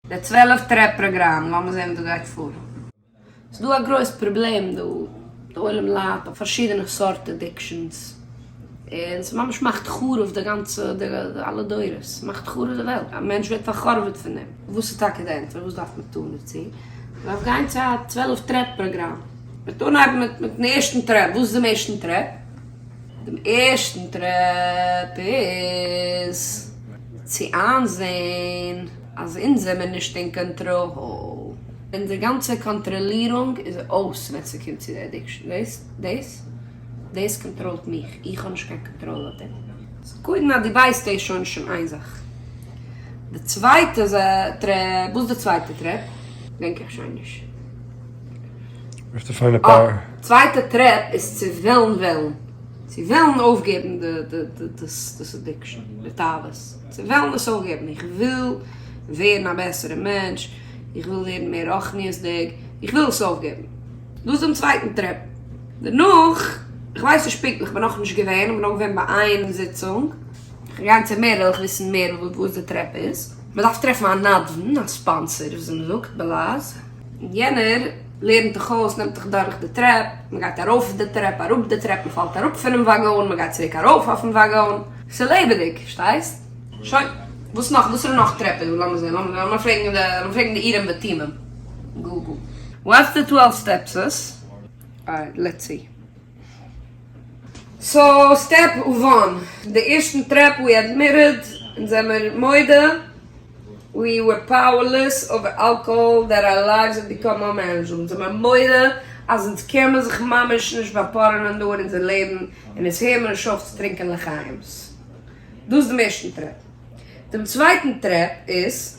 די 12 טרעפ פראגראם, לאמיר זען וואס דא גייט פאר. ס'איז דא א גרויס פראבלעם דא, די עולם ליידט אויף פארשידענע סארט addictions, און ס'ממש מאכט חרוב די גאנצע, די אלע דורות, ס'מאכט חרוב די וועלט, א מענטש ווערט פארחורב'עט פון דעם. וואס איז טאקע די ענטפער? וואס דארף מען טון דערצו? מ'דארף גיין צו א 12 טרעפ פראגראם. מ'וועט אנהייבן מיט מיטן ערשטן טרעפ, וואס איז דעם ערשטן טרעפ? דעם ערשטן טרעפ איז צו איינזען אז אונז זעמיר נישט אין קאנטראל. אונזער גאנצע קאנטראלירונג איז אויס ווען ס'קומט צו די addiction. דאס, דאס, דאס קאנטראלט מיך. איך האב נישט קיין קאנטראל אויף דעם. so קודם אז דו ווייסט דאס שוין איז שוין איין זאך. די צווייטע טרעפ, וואס איז די צווייטע טרעפ? געדענק איך שוין נישט. אה, צווייטע טרעפ איז צו וועלן וועלן. צו וועלן אויפגעבן דאס addiction, די תאוות. צו וועלן עס אויפגעבן. איך וויל ווערן א בעסערע מענטש. איך וויל ווערן מער רוחניות'דיג. איך וויל עס אויפגעבן. דאס איז דעם צווייטן טרעפ. דערנאך, איך ווייס נישט פונקטליך, כ'בין נאכנישט געווען, כ'בין נאר געווען ביי איין זיצונג. כ'גיי גיין צו מער וועל איך וויסן מער וואס די טרעפ איז. מ'דארף טרעפן א נדבן, א sponsor וויאזוי מ'זאגט בלעז. יענער לערנט דיך אויס, נעמט דיך דורך די טרעפ, מ'גייט ארויף די טרעפ, אראפ די טרעפ, מ'פאלט אראפ פונעם וואגאן, מ'גייט צוריק ארויף אויפן וואגאן. ס'לעבעדיג, פארשטייסט? שוין. וואס נאך? וואסערע נאך טרעפ איז דא? לאמיר זען, לאמיר פרעגן די, לאמיר פרעגן די אורים ותומים. Google. What's the 12 steps? Alright, let's see. So, step one. די ערשטן טרעפ we admitted, אונז זעמיר מודה, we were powerless over alcohol that our lives have become unmanageable. אונז זעמיר מודה אז אונז קען מען זיך ממש נישט באפארענען דא אין אונזער לעבן, און אונז הער מיר נישט אויף צו טרינקען לחיים'ס. דאס איז דעם ערשטן טרעפ. דעם צווייטן טרעפ איז,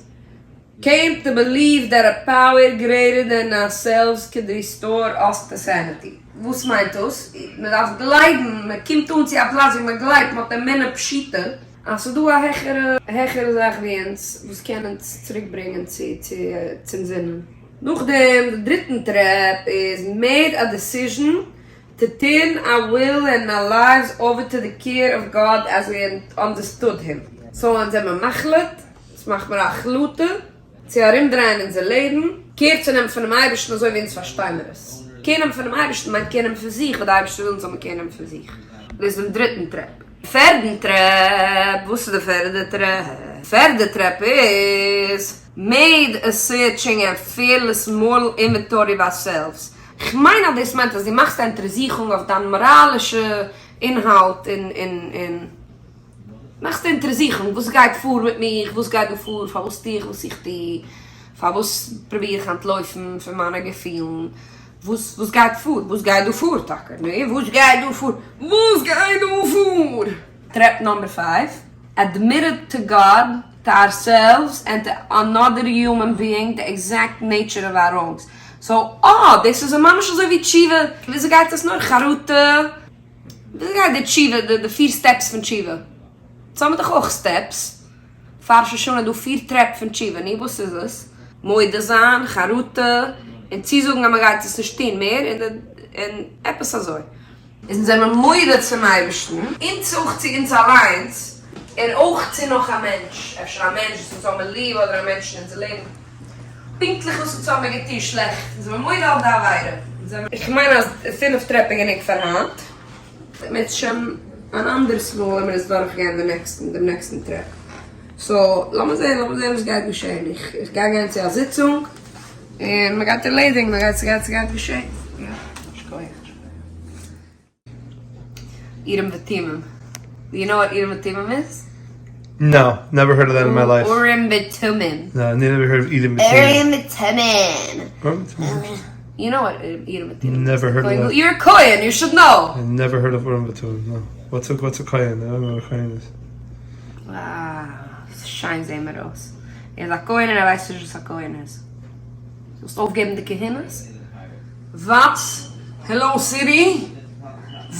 came to believe that a power greater than ourselves could restore us to sanity. וואס מיינט דאס? מען דארף גלייבן, מען קומט אן צו א פלאץ ווי מען גלייבט, מען האט אמונה פשוטה, אז ס'איז דא א העכערע העכערע זאך ווי אונז וואס קען אונז צוריק ברענגען צו צו צום זינען. נאכדעם די דריטן טרעפ איז made a decision to turn our will and our lives over to the care of God as we understood him. So אונז זעמער מחליט, אונז מאכט מיר א החלטה צו ארומדרייען אונזער לעבן, קער צו נעמען פונעם אייבערשטן אזוי ווי אונז פארשטיי מיר עס. קער נעמען פונעם אייבערשטן מיינט קער נעמען פון זיך, ווייל די אייבערשטער וויל אונז זאל מען קער נעמען פון זיך. דאס איז דעם דריטן טרעפ. פערדן טרעפ, וואס איז די פערדע טרעפ? פערדע טרעפ איז, made a searching and fearless moral inventory of ourselves. כ'מיין אז דאס מיינט אז דו מאכסט א אונטערזוכונג אויף דיין מאראלישע אינהאלט און און און מאכסט א אונטערזוכונג וואס גייט פאר מיט מיך, וואס גייט דא פאר, פארוואס טו איך וואס איך טו, פארוואס פרוביר איך אנטלויפן פון מיינע געפילן, וואס וואס גייט פאר, וואס גייט דא פאר טאקע, נו וואס גייט דא פאר, וואס גייט דא פאר? טרעפ number five, admitted to God, to ourselves and to another human being the exact nature of our wrongs. So, אה, דאס איז ממש אזוי ווי תשובה, וויאזוי גייט עס נאר? חרטה? וויאזוי גייט די תשובה, די פיר steps פון תשובה? אונז האבן דאך אויך steps, פאר ראש השנה איז דא פיר טרעפ פון תשובה, נו וואס איז עס? מודה זיין, חרטה, און צוזאגן אז מען גייט עס נישט טון מער, און עפעס אזוי. אונז זעמיר מודה צום אייבערשטן, אונז אויך צו אונז אליינס, און אויך צו נאך א מענטש, אפשר א מענטש וואס אונז האבן ליב אדער א מענטש אין אונזער לעבן, פונקטליך וואס אונז האבן געטון שלעכט, אונז זעמיר מודה אויף די עבירה, אונז זעמיר. איך מיין אז פינף טרעפ איז גענוג פאר היינט. מירצעשעם אן אנדערס מאל וועלן מיר עס דורכגיין די נעקסטן דעם נעקסטן טרעפ. So לאמיר זעהן לאמיר זעהן וואס גייט געשעהן, איך איך גיי גיין צו א זיצונג און מ'גייט ערלעדיגן, מ'גייט ס'גייט ס'גייט געשעהן. יא, שכוח. אורים ותומים. Do you know what אורים ותומים איז? No, never heard of that in my life. אורים ותומים. No, never heard of אורים ותומים. אורים ותומים. אורים ותומים. You know what אורים ותומים איז? Never heard of that. You're a כהן, you should know. I never heard of אורים ותומים, no. What's a what's a כהן? I don't know what a כהן איז. Wow, שיין זעהן מיר אויס. ער איז א כהן און ער ווייסט נישט וואס א כהן איז. זאלסט אויפגעבן די כהונות? What? Hello Siri?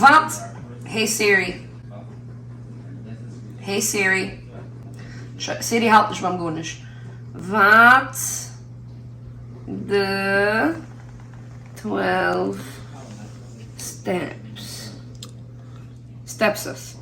What? Hey Siri. Hey Siri. Siri האלט נישט ביים גארנישט. What the 12 steps. Steps.